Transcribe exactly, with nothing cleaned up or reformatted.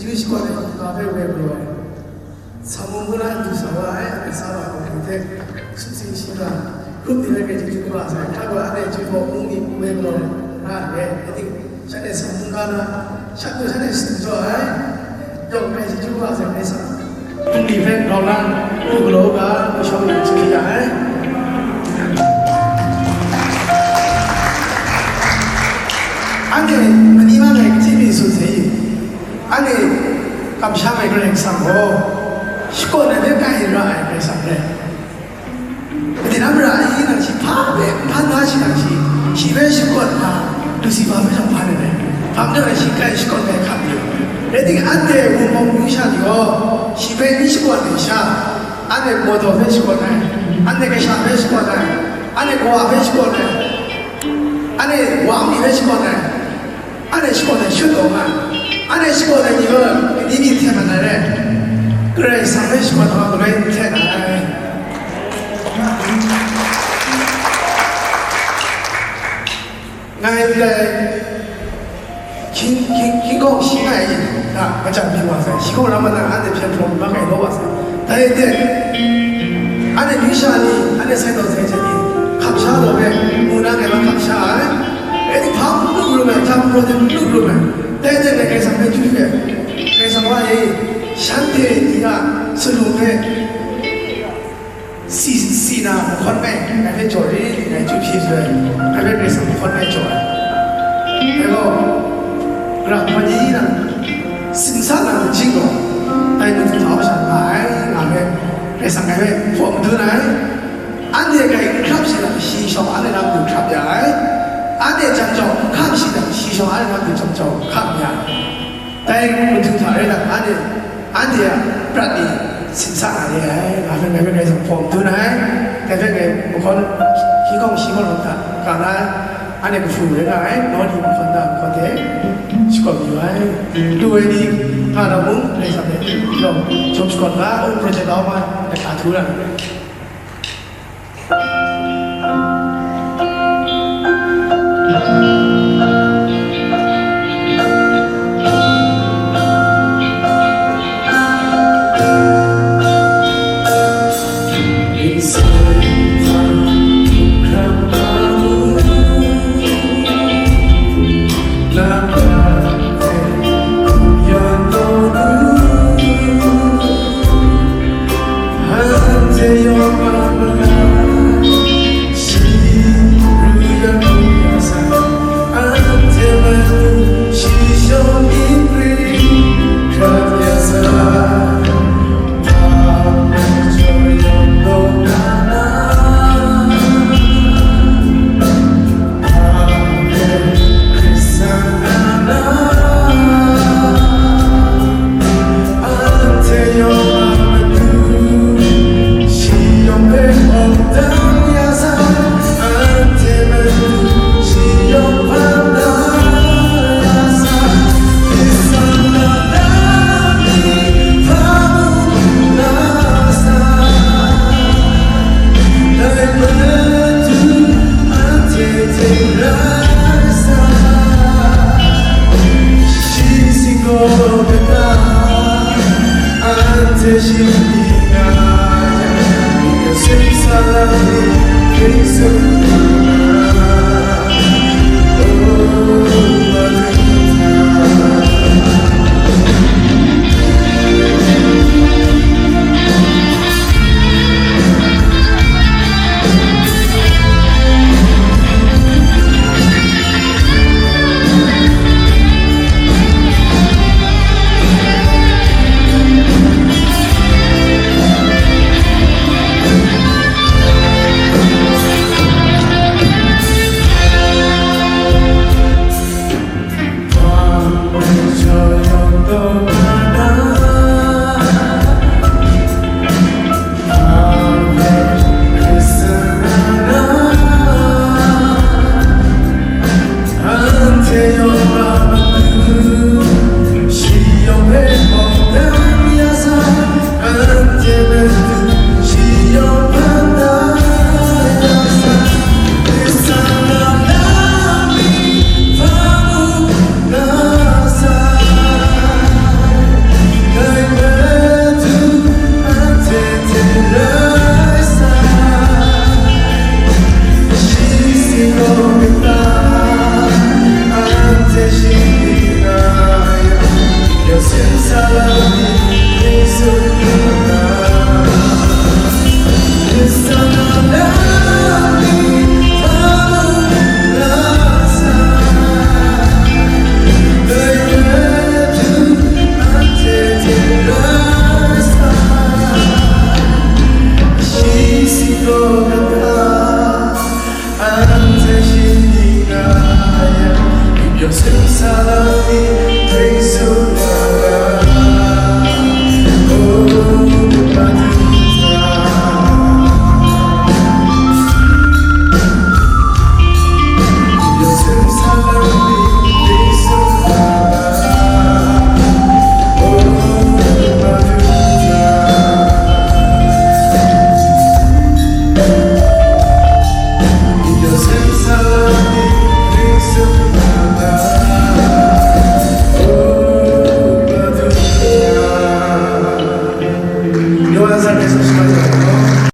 Dwi shakawn ai hkungga hpe woi galaw ai, Sawmung Mura du sa wa ai, a myit sa wa ai hku hte, sumsing shi ra, grup ni rai hpe chyeju kaba sai, hkra gaw anhte Jinghpaw Mung ni woi galaw ai, nga ai, rai timung, shanhte Sawmung ga na, shanhte shanhte shadu jaw ai, yawng hpe chyeju kaba sai, ngai sa. Hpung ni hpe grau na, du galaw u ga, mashawng ni chyeju ya ai. Anhte mani ma ngai hkye mi tsun sai, anhte kamsham ai Karai Kasang gaw, shakawn ai hpe kai ra ai Karai Kasang rai. Made na mara ai nang shi hpa hpe n hpan da shi nang shi, shi hpe shakawn na, Lucifer hpe shawng hpan ai. Hpa majaw shi kai shakawn ai hkam ni. Rai timung, anhte wunpawng wusha ni gaw, shi hpe n shakawn ai sha, anhte mawtaw hpe shakawn ai, anhte kasha hpe shakawn ai, anhte kawa hpe shakawn ai, anhte wa mi hpe shakawn ai, anhte shakawn ai shut taw nga ai, anhte shakawn ai ni gaw, ni ni hte mat ai rai, Karai Kasang hpe shakawn ai wa galoi n hte na ai. Ngai ndai hkying, hkying, hkying hkawng shi ngai da, majan mi wa sai, shi hkawng ram madan anhte hpyen hpraw ma kai law wa sai. Dai hte, anhte myu sha ni, anhte sai taw sai hte ni, hkap sha law hpe, mu na ngai ma hkap sha ai. Rai timung, hpa n lu lu ai, hta n lu ai, n lu lu ai. Dai hte ngai Karai Kasang hpe chyeju ai. Karai Kasang wa e, shanhte ni a salum hpe, si, si na mahkawn ngai, ngai hpe jaw rit, ngai chyeju hpyi sai, ngai hpe Karai Kasang mahkawn ngai jaw ai. Dai gaw, Karai Kasang ni nang, sin sa na jing gaw, dai matu hta sha nga ai, nga hpe, Karai Kasang ngai hpe hpaw madun ai. Anhte grai n hkrap shi nang, shi shawng anhte na matu hkrap ya ai. Anhte jan jau n hkam shi nang, shi shawng anhte na matu jan jau hkam ya ai. Dai matu hta rai nang, anhte, anhte a prat ni sin sa na re ai, nga hpe ngai hpe Karai Kasang hpaw madun ai, ngai hpe ngai mahkawn hkying hkawng shi hkawng lam hta ga na ai, anhte kahpu rai nga ai, nawng ni mahkawn da mahkawn hte shakawn mayu ai, lu ai ni, nga na mung, Karai Kasang hte yawng jawm shakawn ga, um, project kau ma, ngai hta htu ra ai.